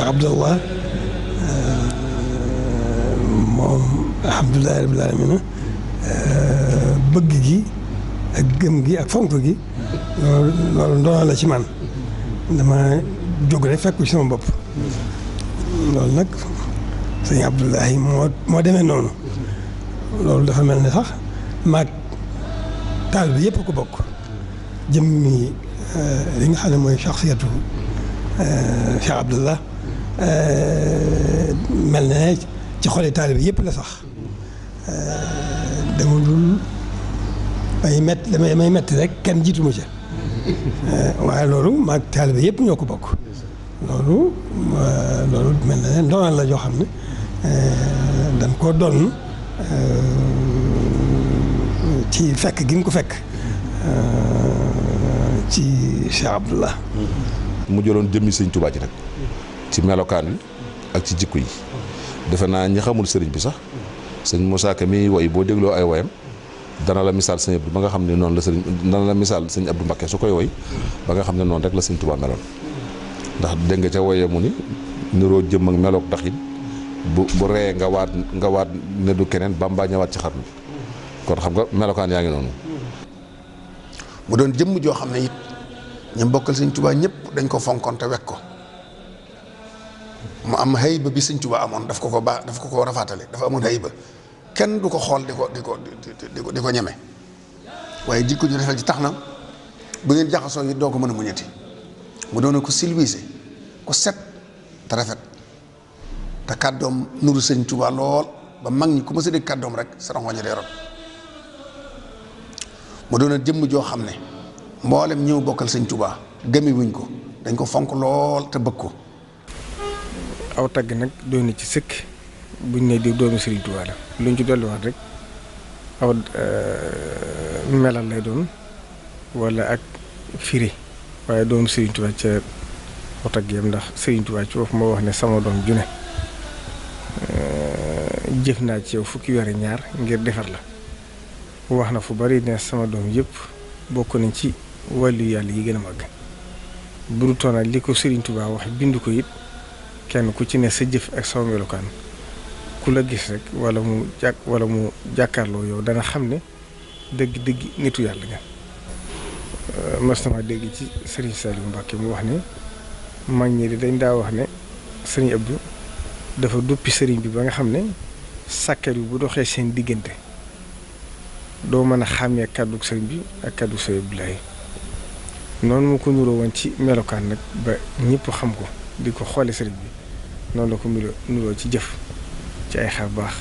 Abdallah moom alhamdulilah rabbil aalamiina bëgg gi ak gëm gi ak fonk gi loolu ndono la ci man dama jóg rek fekk ci sama bopp loolu nag sëñ Abdoulahi moo demee noonu loolu dafa mel ne sax maag taal bi yëpp ko bokk jëmmi li nga xam ne mooy shaxsiyatu Cheikh Abdallah mel na ne ci xoli taalibe yëpp la sax dama dul may metti rek kenn jiituma ca waaye loolu maag taalibe yëpp ñoo ko bokk loolu mel na ne ndoonal la joo xam ne dañ koo doon ci fekk gi nga ko fekk ci Cheikh Abdallah mu jëloon jëmmi sëñ Tuubaa ji nag ci melokaan wi ak ci jikko yi defe naa ñi xamul sëriñ bi sax sëñ Moussa Ka mi woy boo dégloo ay woyam dana la misaal sëñ Abdou ba nga xam ne noonu la sëriñ dana la misaal sëñ Abdou Mbacké su koy woy ba nga xam ne noonu rek la sëñ Tuubaa meloon ndax dégg nga ca woyee mu ni niroo jëm ak meloog daxin bu ree nga waat ne du keneen Bamba ñëwaat ci xarnu kon xam nga melokaan yaa ngi noonu mu doon jëmm joo xam ne it ñu bokkal sëñ Tuubaa ñëpp dañ ko fonkoon te wekk ko mu am hayba bi sëñ Tuubaa amoon daf ko rafaatale dafa amoon hayba kenn du ko xool di ko ñeme waaye jikko ju rafet ji tax na bu ngeen jaxasoo yi doo ko mën a muñati mu doon ko silwiise ku set te rafet te kàddoom nuru sëñ Tuubaa lool ba mag ñi ku ma sa dégg kàddoom rek sa rongoñi day rot mu doon jëmm joo xam ne mboolem ñëw bokkal sëñ Tuubaa gëmi wuñ ko dañ ko fonk lool te bëgg ko. aw tagg nag doy na ci sëkk buñ ne di doomi Sëriñ Tuubaa la luñ ci dolliwaat rek aw melal lay doon wala ak firi waaye doomu Sëriñ Tuubaa ca aw tagg yam ndax Sëriñ Tuubaa ci foofu moo wax ne sama doom ju ne jëf naa ci yow fukki weer ñaar ngir defar la wax na fu bari ne sama doom yëpp bokk nañ ci wàllu yàlla yi gën a màgg bu du toona li ko Sëriñ Tuubaa wax bind ko it kenn ku ci ne sa jëf ak sama melokaan ku la gis rek wala mu jàkkaarloo yow dana xam ne dëgg nitu yàlla nga mas na ma dégg ci Sëriñ Saliou Mbacke mu wax ne mag ñi dañ daa wax ne Sëriñ Abdou dafa duppi sëriñ bi ba nga xam ne sàkket bi bu doxee seen diggante doo mën a xàmmee kàddu sëriñ bi ak kàddu Sëriñ Abdoulaye noonu mu ko nuroo woon ci melokaan nag ba ñëpp xam ko di ko xoole sëriñ bi noonu la ko nuroo ci jëf ci ay xar baax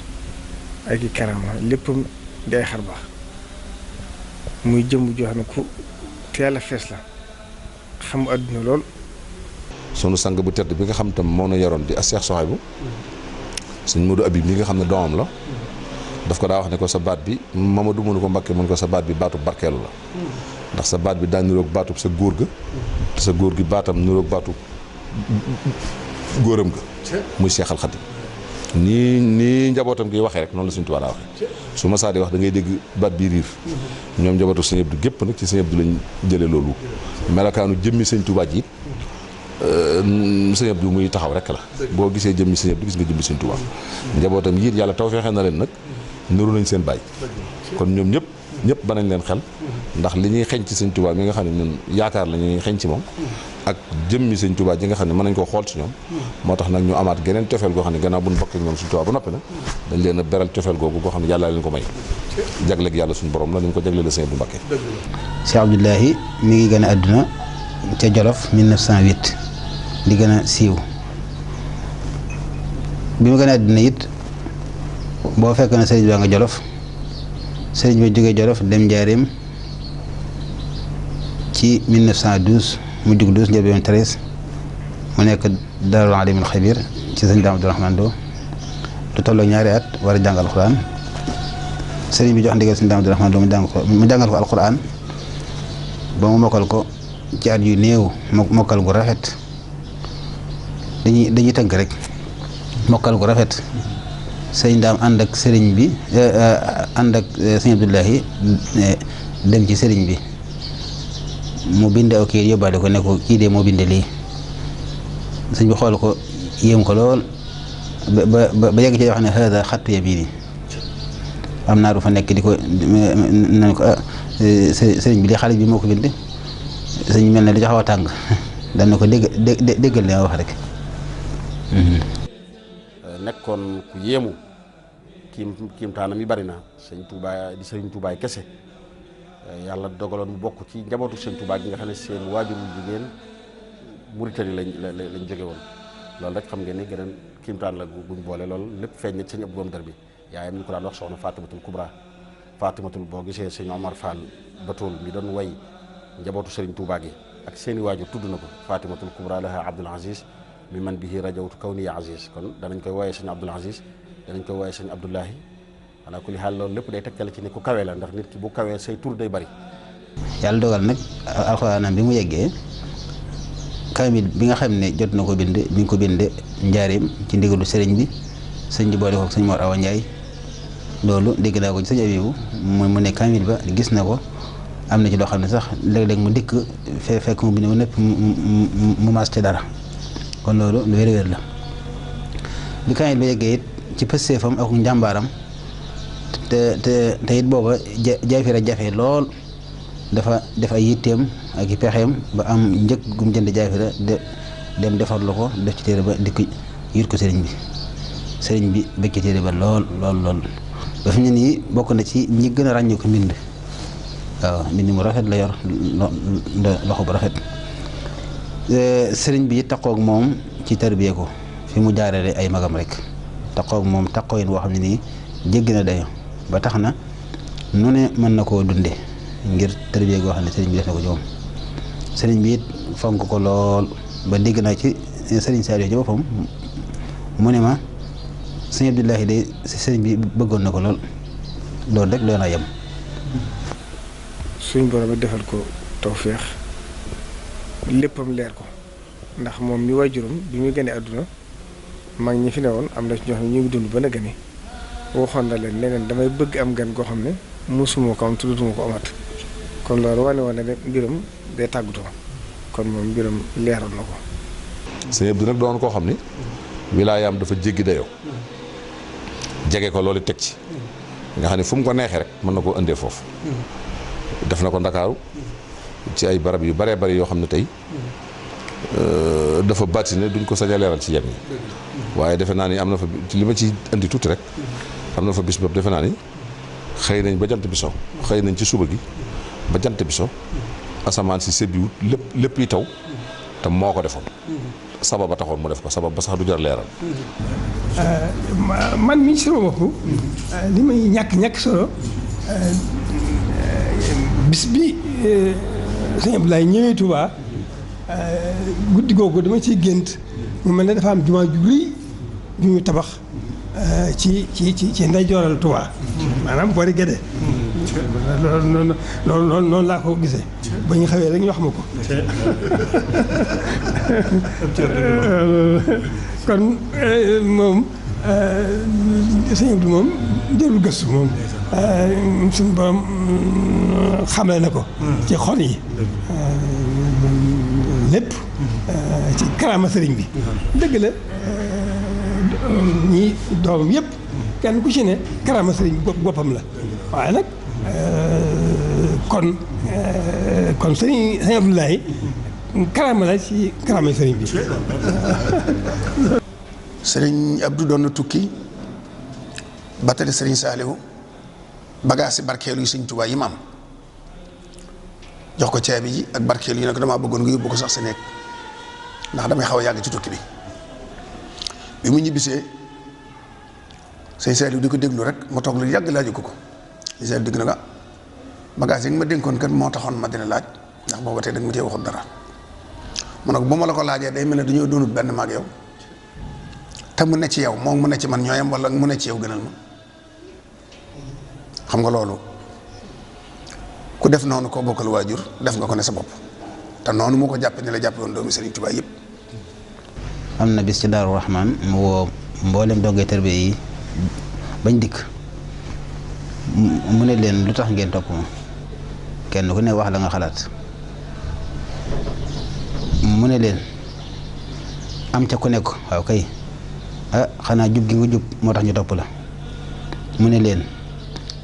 ak i karama léppam di ay xar baax muy jëmm joo xam ne ku teel a fees la xam àdduna lool. sunu sang bu tedd bi nga xam tam moo na yoroon di Cheikh Souhaïbou sëñ Modou Habib mi nga xam ne doomam la daf ko daa wax ne ko sa baat bi Mamadou mënu ko Mbakke mën ko sa baat bi baatub barkeelu la ndax sa baat bi daa niroog baatub sa góor ga te sa góor gi baatam niroog baatub góoram ga muy Cheikh Al Khadim nii njabootam gi waxee rek noonu la Sëñ Tuubaa daa waxee su ma saa di wax da ngay dégg baat bi riir ñoom njabootu Sëñ Abdu gépp nag ci Sëñ Abdu lañ jële loolu melokaanu jëmmi Sëñ Tuubaa ji Sëñ Abdu muy taxaw rek la boo gisee jëmmi Sëñ Abdu gis nga jëmmi Sëñ Tuubaa njabootam yi yàlla taw feexee na leen nag niru nañ seen baay kon ñoom ñëpp ba nañ leen xel ndax li ñuy xeñ ci Sëñ Tuubaa mi nga xam ne ñun yaakaar la ñuy xeñ ci moom ak jëmmi Sëñ Tuubaa ji nga xam ne mën nañ koo xool ci ñoom moo tax nag ñu amaat geneen cofeel goo xam ne gannaaw buñ bokk ak ñoom Sëñ Tuubaa ba noppi nag dañ leen a beral cofeel googu goo xam ne yàlla leen ko may jagleeg yàlla suñu borom la nañ ko jagle la Sëñ Abdou Mbacké. Cheikh Abdoulahi mi ngi gën a àdduna ca Jolof 1908 di gën a siiw bi mu gën a àdduna it boo fekk na sëriñ baa nga Jolof sëriñ bi jógee Jolof dem Njaaréem ci 1912 mu jug 12 njëlbeen 13 mu nekk Daarul Alimul Xabiir ci sëñ Daam Abdourahmane Lo lu tolloo ñaari at war a jàng alxuraan sëriñ bi jox ndigal sëñ Daam Abdourahmane Lo mu jàngal ko alxuraan ba mu mokkal ko ci at yu néew mokkal gu rafet dañuy tënk rek mokkal gu rafet sëñ Daam ànd ak sëriñ bi ànd ak sëñ Abdoulahi dem ci sëriñ bi mu bind aw kii yóbbaale ko ne ko kii de moo binde lii sëñ bi xool ko yéem ko lool ba yegg ci wax ne hada xattu yamini am naa du fa nekk di ko nan ko sëriñ bi li xale bi moo ko bind sëñ mel ne li xaw a tàng daan na ko déggal li ma wax rek. nekkoon ku yéemu kiimtaanam yi bari na sëñ Touba di sëriñ Touba kese yàlla dogaloon mu bokk ci njabootu sëñ Touba gi nga xam ne seen waajur yu jigéen Mauritanie lañ jóge woon loolu rek xam ngeen ni geneen kiimtaan la buñ boole loolu lépp feeñ na ci sëñ Abdou Boom Dër bi yaayam ñu ko daan wax soxna Fatimatul Kubra Fatimatul boo gisee sëñ Omar Fall Batool mi doon way njabootu sëriñ Touba gi ak seeni waajur tudd na ko Fatimatul Kubra laha Abdul Aziz mi man bihi rajawtu kaw niya Aziz kon danañ koy wooyee sëñ Abdul Aziz danañ koy wooyee sëñ Abdoulahi xanaa ku li xaal loolu lépp day tegtale ci ni ku kawee la ndax nit ki bu kawee say tur day bari. yàlla dogal nag alxuraanam bi mu yeggee kaamil bi nga xam ne jot na ko bind mi ngi ko bind njaareem ci ndigalu sëriñ bi sëñ bi boole ko ak sëñ Mor Awa Ndiaye loolu dégg naa ko ci sëñ Abibu mu ne kaamil ba gis na ko am na ci loo xam ne sax léeg-léeg mu dikk fekk mu bind mu népp mu maas ci dara kon loolu lu wér-wér la bi kaamil ba yeggee it ci pësseefam ak njàmbaaram te it booba jaafira jafe lool dafa def ay yitteem ak i pexeem ba am njëkk gum jënd jaafira dem defar lu ko def ci téere ba dikk yit ko sëriñ bi bëgg ci téere ba lool ba fi mu ne nii bokk na ci ñi gën a ràññee ko mbind waaw mbind mu rafet la yor loxo bu rafet sëriñ bi taqoog moom ci tarbiye ko fi mu jaarale ay magam rek taqoog moom taqoo yin woo xam ne nii jéggi na dayo ba tax na nu ne mën na koo dunde ngir tarbiya goo xam ne sëriñ bi def na ko ci moom sëriñ bi it fonk ko lool ba dégg naa ci sëriñ Saliou ci boppam mu ne ma sëñ Abdoulahi de sëriñ bi bëggoon na ko loolu rek doon a yem. suñ borom bi defal ko tawféex léppam leer ko ndax moom mi waajuram bi muy gënee àdduna mag ñi fi ne woon am na ci ñoo xam ne ñu ngi dund ba na gëni waxoon na leen leneen damay bëgg am gan goo xam ne musuma ko am tudduma ko amat kon loolu wane woon ne mbiram day tàggatoo kon moom mbiram leeral na ko. sëñ Abdou nag doon koo xam ni wilaayaam dafa jéggi dayoo jege ko loolu teg ci nga xam ne fu mu ko neexee rek mën na koo indee foofu def na ko Ndakaaru ci ay barab yu baree bari yoo xam ne tey dafa bàtti ne duñ ko sañ a leeral ci yenn yi waaye defe naa ni am na fa li ma ci indi tuuti rek am na fa bis boobu defe naa ni xëy nañ ba jant bi so xëy nañ ci suba gi ba jant bi so asamaan si sebbiwut lépp yi taw te moo ko defoon sabab ba taxoon mu def ko sabab ba sax du jar leeral. man mii ci sama bopp li may ñàkk solo bis bi sëñ Abdoulaye ñëwee Touba guddi googu dama ciy gént mu mel ne dafa am jumaa ju rëy ju ñu tabax ci ndeyjooral Touba maanaam boori Gédé noonu laa ko gisee ba ñu xawee rek ñu wax ma ko kon moom sëñ Abdou moom jarul gëstu moom suñu borom xamle na ko ci xol yi lépp ci karaama sëriñ bi dëgg la ñi doomam yëpp kenn ku ci ne karaama sëriñ bi boppam la waaye nag kon sëriñ Abdoulaye karaama la ci karaama sëriñ bi. sëriñ Abdou doon na tukki ba tey sëriñ Saliou bagaas si barkeelu yi sëriñ Tuubaa yi ma am jox ko caabi ji ak barkeelu yi nag damaa bëggoon nga yóbbu ko sax sa nekk ndax damay xaw a yàgg ci tukki bi mu ñibbisee sëriñ Saliou di ko déglu rek ma toog lu yàgg laaju ko sëriñ Saliou dégg na nga bagaas yi nga ma dénkoon kat moo taxoon ma dina laaj ndax booba tey da nga ma cee waxut dara mu ne ko bu ma la ko laajee day mel ne dañoo doonut benn maag yow te mu ne ci yow moom mu ne ci man ñooyam wala mu ne ci yow gënal ma xam nga loolu ku def noonu koo bokkal waajur def nga ko ne sa bopp te noonu mu ko jàppe ni la jàppe woon doomi Serigne Touba yëpp. am na bis ci Daaru Rahman mu woo mboolem dongay tarbiya yi bañ dikk mu ne leen lu tax ngeen topp ma kenn ku ne wax la nga xalaat mu ne leen am ca ku nekk waaw kay xanaa jub gi nga jub moo tax ñu topp la mu ne leen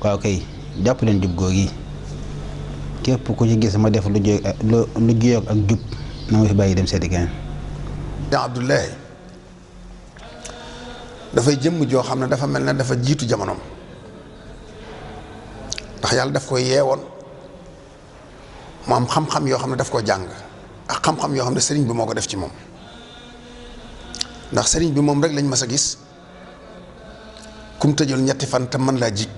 waaw kay jàpp leen jub googi képp ku ci gis ma def lu juyoog ak jub na ma fi bàyyi dem seeti keneen. Abdoulaye dafay jëmm joo xam ne dafa mel ne dafa jiitu jamonoom ndax yàlla daf ko yeewoon mu am xam-xam yoo xam ne daf koo jàng ak xam-xam yoo xam ne sëriñ bi moo ko def ci moom ndax sëriñ bi moom rek lañ mas a gis kum tëjul ñetti fan te mën laa jig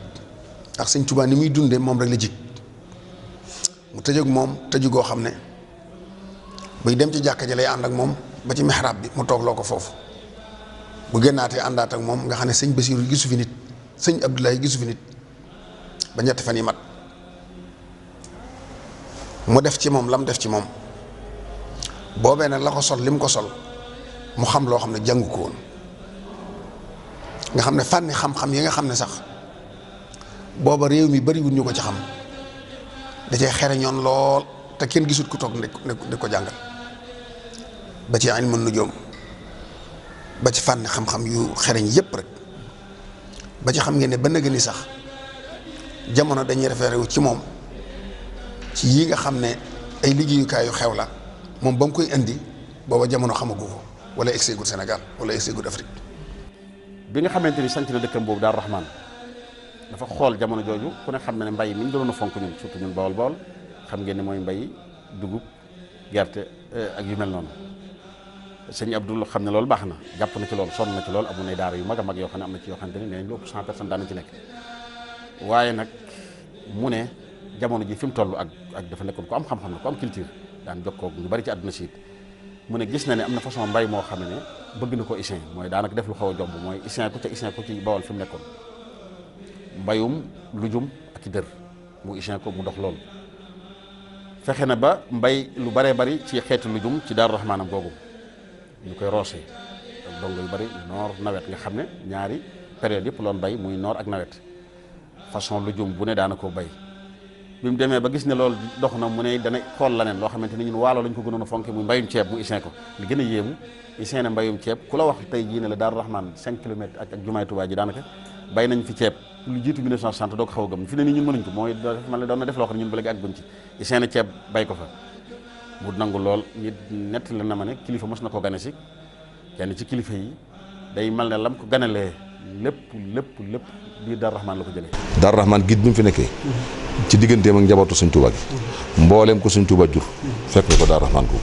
ndax sëñ Tuubaa ni muy dundee moom rek la jig mu tëjoog moom tëju goo xam ne buy dem ci jàkka ji lay ànd ak moom ba ci mihrab bi mu toog loo ko foofu bu génnaatee àndaat ak moom nga xam ne sëñ Basiiru gisu fi nit sëñ Abdoulaye gisu fi nit ba ñetti fan yi mat mu def ci moom lam def ci moom boobee nag la ko sol lim ko sol mu xam loo xam ne jàngu ko woon nga xam ne fànni xam-xam yi nga xam ne sax booba réew mi bariwul ñu ko ci xam da cee xereñoon lool te kenn gisut ku toog di ko jàngal ba ci ilmu nujuum ba ci fànni xam-xam yu xereñ yépp rek ba ci xam ngeen ne ba nëgë ni sax jamono dañuy référé wu ci moom ci yi nga xam ne ay liggéeyukaayu xew la moom ba mu koy indi booba jamono xamagu ko wala egseegul Sénégal wala egseegul Afrique. bi nga xamante ni sanc na dëkkam boobu Daaru Rahman dafa xool jamono jooju ku ne xam na ne mbay mi ñu doon a fonk ñun surtout ñun Bawol Bawol xam ngeen ne mooy mbay dugub gerte ak yu mel noonu sëñ Abdou xam ne loolu baax na jàpp na ci loolu sonn na ci loolu amoon na daara yu mag a mag yoo xam ne am na ci yoo xamante ni nee nañ lu ëpp 100 personnes daan na ci nekk waaye nag mu ne jamono ji fi mu toll ak dafa nekkoon ku am xam-xam la ku am culture daan jokkoo ñu bari ci àdduna si it mu ne gis na ne am na façon mbay moo xam ne bëgg na ko isin mooy daanaka def lu xaw a jomb mooy isin ku ci Bawol fi mu nekkoon mbayum lujum ak i dër mu isin ko mu dox loolu fexe na ba mbay lu baree bari ci xeetu lujum ci Daaru Rahmaanam googu ñu koy roose ak dongo yu bari noor nawet nga xam ne ñaari période yëpp loon bay muy noor ak nawet façon lujum bu ne daana ko bay bi mu demee ba gis ne loolu dox na mu ne dana xool leneen loo xamante ni ñun waalo lañ ko gënoon a fonke muy mbayum ceeb mu isin ko li gën a yéemu isin ne mbayum ceeb ku la wax tey jii ne la Daaru Rahman 5 kilomètres ak jumaay Tuubaa ji daanaka bay nañ fi ceeb lu jiitu 1960 doo ko xaw a gëm fi ne nii ñun mënuñ ko mooy man la doon na def loo xam ne ñun ba léegi ak buñ ci isin ne ceeb bay ko fa mu nangu lool nit nett la na ma ne kilifa mos na ko gane si kenn ci kilifa yi day mal ne lam ko ganelee lépp biir Daaru Rahman la ko jëlee. Daaru Rahman gid bi mu fi nekkee ci digganteem ak njabootu Sëñ Tuubaa gi mbooleem ko Sëñ Tuubaa jur fekk nga ko Daaru Rahman ko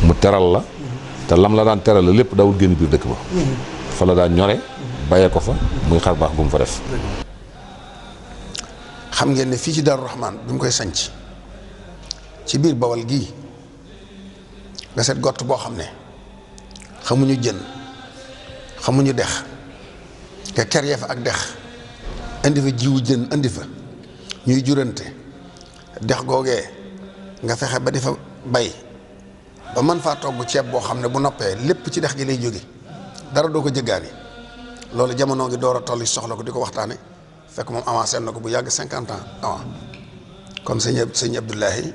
mu teral la te lam la daan teral la lépp daawul génn biir dëkk ba fa la daan ñore bayee ko fa muy xar baax bu mu fa def. xam ngeen ne fii ci Daaru Rahman bi mu koy sanc ci biir Bawol gii nga seet gott boo xam ne xamuñu jën xamuñu dex nga kerye fa ak dex indi fa jiwu jën indi fa ñuy jurante dex googee nga fexe ba di fa bay ba mën faa togg ceeb boo xam ne bu noppee lépp ci dex gi lay jóge dara doo ko jëggaani loolu jamono ngi door a toll soxla ko di ko waxtaane fekk moom avancé na ko bu yàgg 50 ans avant kon sëñ Abdoulaye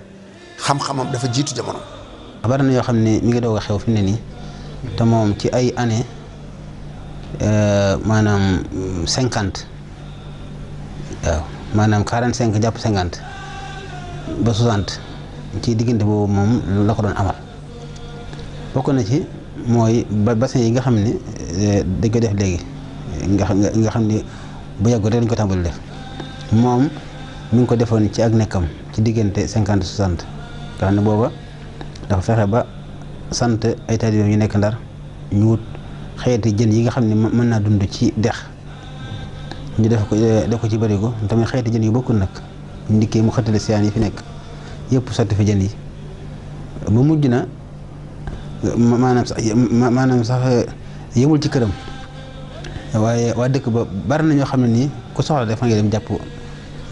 xam-xamam dafa jiitu jamono. bari na yoo xam ne mi ngi doog a xew fi mu ne nii te moom ci ay année maanaam 50 waaw maanaam 45 jàpp 50 ba 60 ci diggante boobu moom la ko doon amal bokk na ci mooy bassin yi nga xam ne dañ ko def léegi nga xam ne bu yàgg rek lañ ko tàmbali def moom mi ngi ko defoon ci ak nekkam ci diggante 50 60 nga xam ne booba dafa fexe ba sant ay taalibeem yu nekk Ndar ñu wut xeeti jën yi nga xam ne mën naa dund ci dex ñu def ko ci barigo tamit xeeti jën yu bokkul nag ndikkee mu xëttale siyaan yi fi nekk yëpp sotti fi jën yi ba mujj na maanaam sax yëmul ci këram waaye waa dëkk ba bari na ñoo xam ne nii ku soxla def nga dem jàpp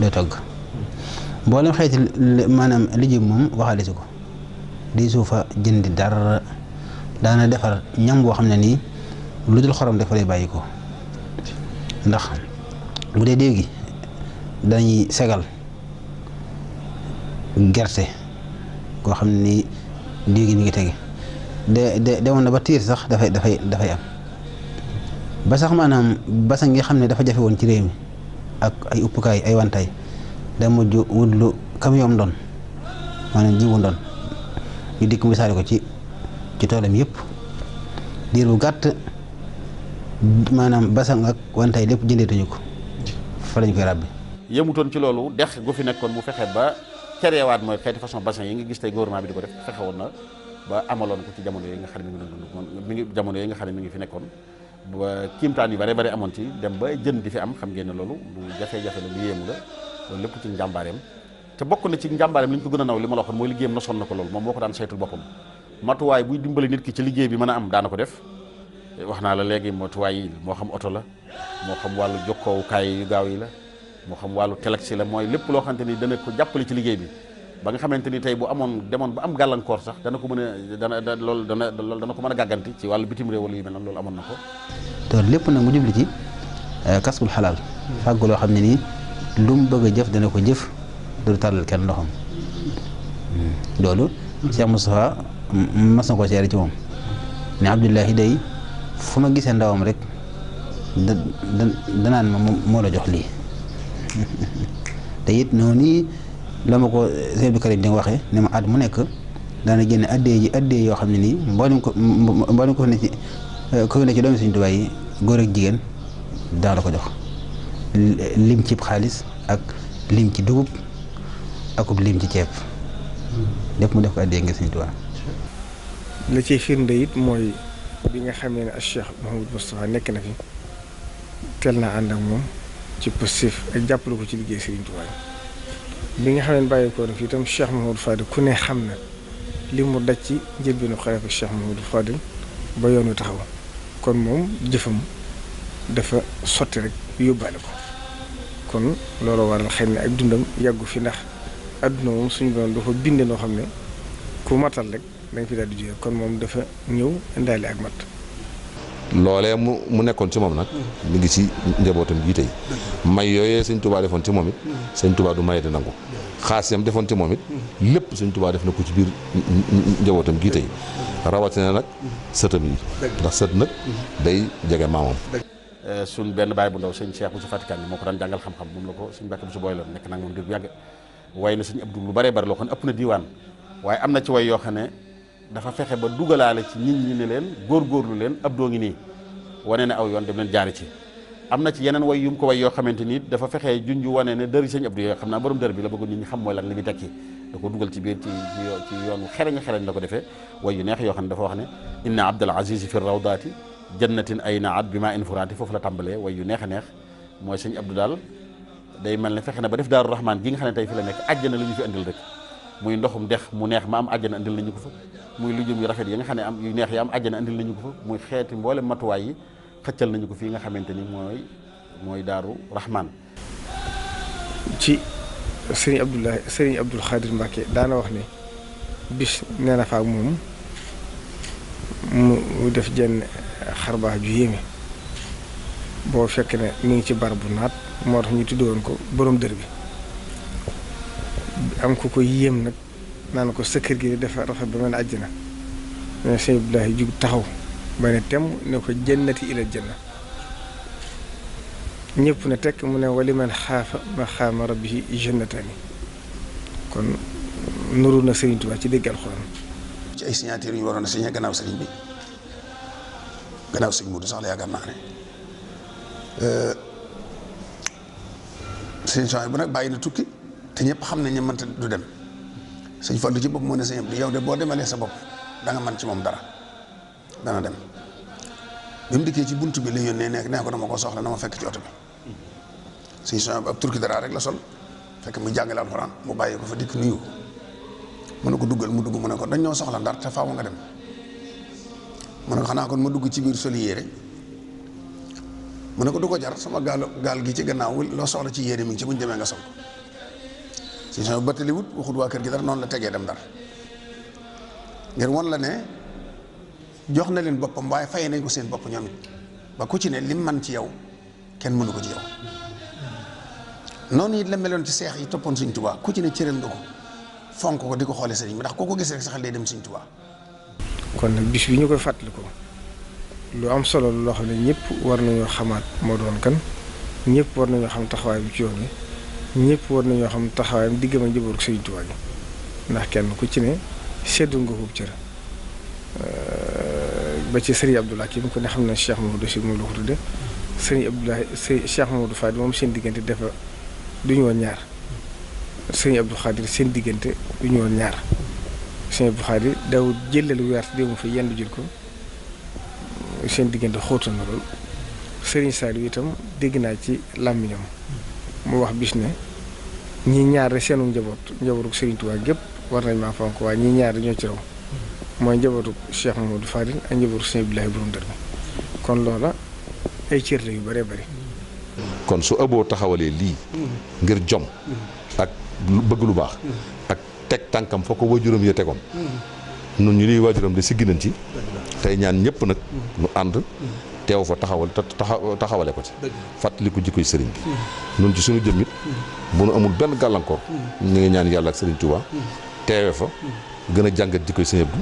doo togg mboolem xeeti maanaam liggéey moom waxaale si ko di suufa jëndi dara daana defar ñam boo xam ne nii lu dul xorom dafa lay bàyyi ko ndax bu dee déew gi dañuy segal gerte koo xam ne nii déew gi mi ngi tege demoon na ba tiir sax dafay am ba sax maanaam basa nga xam ne dafa jafe woon ci réew mi ak ay uppukaay ay wantaay da mujj wutlu camion doon maanaam jiwu doon ñu dikk misaale ko ci toolam yëpp diir bu gàtt maanaam basang ak wantaay lépp jëndeetuñu ko fa lañ koy ràbbi. yëmutoon ci loolu dex gu fi nekkoon mu fexe ba kerewaat mooy xeeti façon bassin yi nga gis tey gouvernement bi di ko def fexe woon na ba amaloon ko ci jamono yooyu nga xam ne mi ngi fi nekkoon ba kiimtaan yu bare bare amoon ci dem ba jën di fi am xam ngeen ne loolu lu jafe-jafe la lu yéemu la loolu lépp ci njàmbaareem te bokk na ci njàmbaareem li ñu ko gën a naw li ma la waxoon mooy liggéeyam nosoon na ko loolu moom moo ko daan saytul boppam matuwaay buy dimbali nit ki ci liggéey bi mën a am daana ko def wax naa la léegi matuwaay yi moo xam oto la moo xam wàllu jokkoowukaay yu gaaw yi la moo xam wàllu telex la mooy lépp loo xamante ni dana ko jàppale ci liggéey bi ba nga xamante ni tey bu demoon ba am gàllankoor sax dana ko mën a dana ko mën a gàgganti ci wàllu bitim réew wala yu mel noonu loolu amoon na ko. te lépp nag mu jubli ci kasbul xalaal fàggu loo xam ne nii lu mu bëgg a jëf dana ko jëf du tàllal kenn loxoom loolu Cheikh Moustapha mas na ko seere ci moom ne Abdullahi day fu ma gisee ndawam rek danaan ma moo la jox lii te it noonu la ma ko Sëñ Abdou Karim di nga waxee ne ma at mu nekk daana génne addee yoo xam ne nii mboolem ko ne ci doomi Sëñ Tuubaa yi góor ak jigéen daa la ko jox lim ci xaalis ak lim ci dugub akub lim ci ceeb lépp mu def ko addee ngir Sëñ Tuubaa. la ciy firnde it mooy bi nga xamee ne Cheikh Mouhamadou Moustapha nekk na fi teel naa ànd ak moom ci positif ak jàppale ko ci liggéey Sëriñ Tuubaa bi nga xam ne bàyyi ko fi itam Cheikh Mouhamadou Fadil ku ne xam na li mu daj ci njëlbeenu xalifa Cheikh Mouhamadou Fadil ba yoon wi taxaw kon moom jëfam dafa sotti rek yóbbaale ko kon loolu waral xëy na ak dundam yàggu fi ndax adduna moom suñu borom dafa binde noo xam ne ku matal rek da nga fi daal di jóge kon moom dafa ñëw indaale ak mat. loolee mu nekkoon ci moom nag mi ngi ci njabootam gii tey may yooyee Sëñ Tuubaa defoon ci moom it Sëñ Tuubaa du maye di nangu xaas yam defoon ci moom it lépp Sëñ Tuubaa def na ko ci biir njabootam gii tey rawatina nag sëtam yi ndax sët nag day jege maamam. suñ benn baay bu ndaw sëñ Cheikh bu su Fatikan moo ko daan jàngal xam-xam moom la ko suñ Mbàkke bu su booy loon nekk nag moom dir bu yàgg way na sëñ Abdou lu bare bari loo xam ne ëpp na diiwaan waaye am na ci way yoo xam ne dafa fexe ba dugalaale ci nit ñi ne leen góorgóorlu leen Abdou ngi nii wane ne aw yoon dem leen jaari ci am na ci yeneen way yu mu ko way yoo xamante ni dafa fexe junj wane ne dëri sëñ Abdou yoo xam naa borom dër bi la bëgg nit ñi xam mooy lan li muy tekki da ko dugal ci biir ci yoon xereñ la ko defee way yu neex yoo xam ne dafa wax ne inna abdal aziz fi rawdaati jannatin ay naat bi maa infuraati foofu la tàmbalee way yu neex a neex mooy sëñ Abdou daal day mel ne fexe na ba def daaru rahman gi nga xam ne tey fi la nekk àjjana la ñu fi andil rek muy ndoxum dex mu neex ma am àjjana andil nañu ko fa muy lujum yu rafet yi nga xam ne am yu neex yi am àjjana andil nañu ko fa muy xeeti mboolem matuwaay yi xëccal nañu ko fii nga xamante ni mooy daaru rahman. ci sëriñ Abdul Xaadir Mbàkke daana wax ne bis nee na fa ak moom mu def jenn xarbaax ju yéeme boo fekk ne mi ngi ci bar bu naat moo tax ñu tuddoon ko borom dër bi am ku ko yéem nag naan ko sa kër gi dafa rafet ba mel ne àjjana mais sëñ Abdoulaye jug taxaw ba ne tem ne ko jannati ilal janna ñëpp ne tekk mu ne wali man xaafa maqaama rabbihi jannataani kon nuru na Sëriñ Tuubaa ci dégg alxuraan ci ay signature yu ñu waroon a signé gannaaw sëriñ bi gannaaw sëriñ Modou sax la yaakaar naa ne sëriñ Sonia bu nag bàyyi na tukki te ñëpp xam nañ ne mënta du dem sëñ Fallu ci bopp moo ne sëñ bi yow de boo demalee sa bopp da nga mën ci moom dara dana dem bi mu dikkee ci buntu bi la yónnee nekk nee ko dama ko soxla na ma fekk ci oto bi sëñ Sonia ab turki dara rek la sol fekk mu jàngale alxuraan mu bàyyi ko fa dikk nuyu mu ne ko duggal mu dugg mu ne ko dañ ñoo soxla ndar te faaw nga dem mu ne ko xanaa kon ma dugg ci biir soli yére mu ne ko du ko jar sama gaal gi ci gannaaw loo soxla ci yéene mi ngi ci buñ demee nga sol ko si sama bëttali wut waxut waa kër gi dara noonu la tegee dem Ndar ngir won la ne jox na leen boppam waaye fay nañ ko seen bopp ñoom it ba ku ci ne lim man ci yow kenn mënu ko ci yow noonu it la meloon ci seex yi toppoon Sëriñ Tuubaa ku ci ne cëral nga ko fonk ko di ko xoole sëriñ bi ndax koo ko gis rek sa xel day dem Sëriñ Tuubaa. kon nag bis bi ñu koy fàttali ko lu am solo loo xam ne ñëpp war nañoo xamaat moo doon kan ñëpp war nañoo xam taxawaay bi ci yoon wi ñëpp war nañoo xam taxawaayam diggam ak njabootu Sëriñ Tuubaa gi ndax kenn ku ci ne seddu nga ko cër ba ci Serigne Abdoul Hakim ko ne xam ne Cheikh Mamadou Bachir moom la ko tudde Serigne Abdoulaye Cheikh Mamadou Fadi moom seen diggante dafa duñu woon ñaar Serigne Abdou Khadir seen diggante duñu woon ñaar Serigne Abdou Khadir daw jëlal weer démb fa yenn jël ko seen diggante xóotal na lool Serigne Saliou itam dégg naa ci làmmiñam mu wax bis ne ñi ñaar rek seenu njabootu Serigne Touba gépp war nañ maa fonk waaye ñi ñaar ñoo ci raw mooy njabootu Cheikh Mamadou Fadil ak njabootu Sëñ Abdoulaye borom dër bi kon loola ay cër la yu bëree bëri. kon su ëbboo taxawalee lii ngir jom ak bëgg lu baax ak teg tànkam foo ko waajuram ya tegoon nun ñu liy waajuram de siggi nañ ci tey ñaan ñëpp nag nu ànd teew fa taxawale ko ci fàttaliku jikkoy sëriñ bi nun ci suñu jëmmit bu nu amul benn gàllankoor ñu ngi ñaan yàlla ak sëriñ Touba teewe fa gën a jàngat jikkoy Sëñ Abdu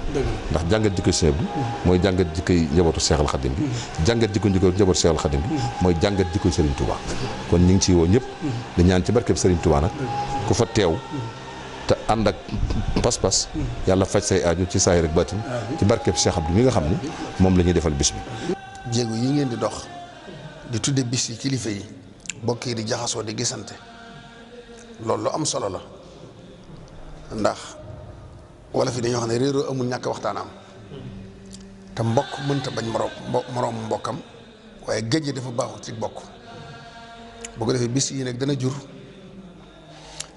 ndax jàngat jikkoy Sëñ Abdu mooy jàngat jikkoy njabootu Seexal Xadim bi jàngat jikko njabootu Seexal Xadim bi mooy jàngat jikkoy Sëriñ Touba kon ñu ngi ciy woo ñëpp di ñaan ci barkeb Sëriñ Touba nag ku fa teew te ànd ak pas-pas yàlla faj say aajo ci saahir ak baatin ci barkeb Seex Abdu mi nga xam ne moom la ñuy defal bis bi. jéego yi ngeen di dox di tudde bis yi kilifa yi bokk yi di jaxasoo di gisante loolu lu am solo la ndax wala fi dañoo xam ne réeroo amul ñàkk waxtaan am te mbokk mënta bañ moroom mbokkam waaye géej dafa baaxul ci bokk boo ko defee bis yi nag dana jur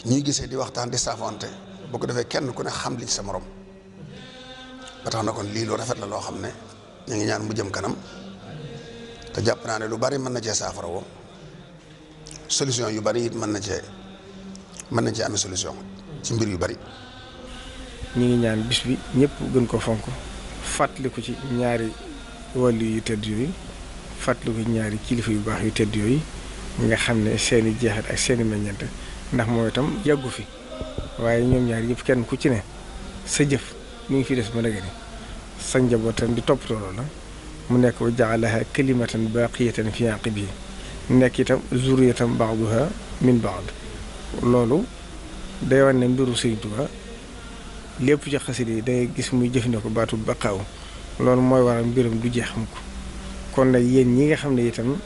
ñuy gisee di waxtaan di saafonte boo ko defee kenn ku ne xam li ci sa morom ba tax na kon lii lu rafet la loo xam ne ñu ngi ñaan mu jëm kanam te jàpp naa ne lu bari mën na cee saafara woo solution yu bari it mën nañ cee amee solution ci mbir yu bari. ñu ngi ñaan bis bi ñëpp gën ko fonk fàttaliku ci ñaari wàllu yu tedd yooyu fàttaliku ci ñaari kilifa yu baax yu tedd yooyu nga xam ne seeni jeexit ak seeni meññeent ndax mooy itam yàggu fi waaye ñoom ñaari yëpp kenn ku ci ne sa jëf mi ngi fi des ba léegi sa njabootam di toppatoo la mu nekk wa jaalaha kalimatan baqiyatan fi aqibi nekk itam zuriyatan ba'duha min ba'd loolu day wane ne mbiru Sëriñ Tuubaa lépp ci xasida yi dangay gis muy jëfandikoo baatu baqaaw loolu mooy waral mbiram du jeex mukk kon nag yéen ñi nga xam ne itam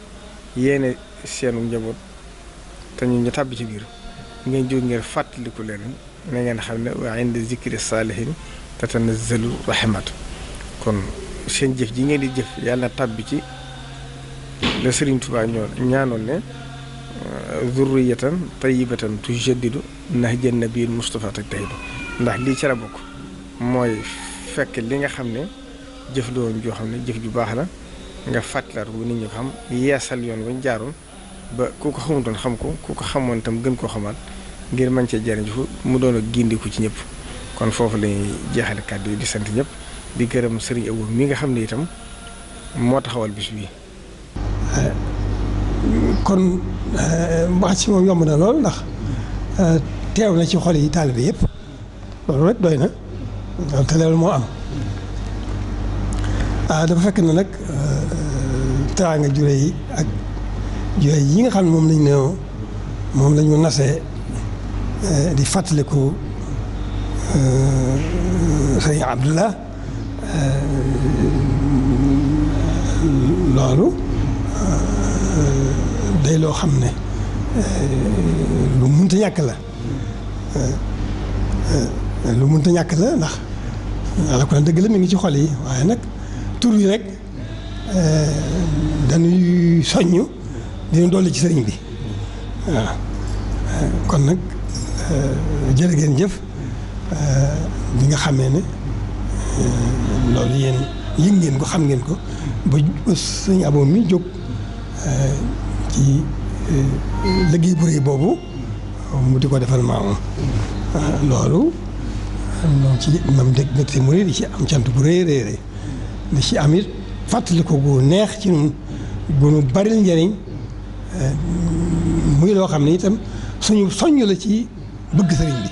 yéene seenu njaboot te ñu tàbbi ci biir ngeen jóg ngeen fàttaliku leen na ngeen xam ne wa inda zikri saalihin tatanazzalu rahmat kon seen jëf ji ngeen di jëf yàlla tàbbi ci la Sëriñ Tuubaa ñaanoon ne zurriyatan tayyibatan tujaddidu nahjan nabiyil Mustafa tak tahidu ndax lii ci la bokk mooy fekk li nga xam ne jëf doon joo xam ne jëf ju baax la nga fàttalaat bu nit ñi ko xam yeesal yoon wañ jaaroon ba ku ko xamutoon xam ko ku ko xamoon itam gën koo xamaat ngir mën cee jariñ fu mu doon a gindiku ci ñëpp kon foofu lañuy jeexale kàddu yi di sant ñëpp di gërëm Serigne Abo mi nga xam ne itam moo taxawal bis bii. kon wax ci moom yomb na lool ndax teew na ci xol yi taalibe yëpp loolu rek doy na te loolu moo am dafa fekk na nag teraanga jure yi ak jure yi nga xam ne moom lañu nasee di fàttaliku sëñ Abdullah loolu day loo xam ne lu munta ñàkk la lu munta ñàkk la ndax ala ko dëgg la mi ngi ci xol yi waaye nag tur yi rek dañuy soññ dina dolli ci sëriñ bi waaw kon nag jërë ngeen jëf bi nga xamee ne loolu yéen yëg ngeen ko xam ngeen ko ba sëñ Abo mi jóg ci liggéey bu rëy boobu mu di ko defal maamam loolu moom ci mam dég si murid di ci am cant bu rëy rëy di ci am it fàttali ko gu neex ci ñun gu nu baril njëriñ muy loo xam ne itam suñu soññ la ci bëgg sëriñ bi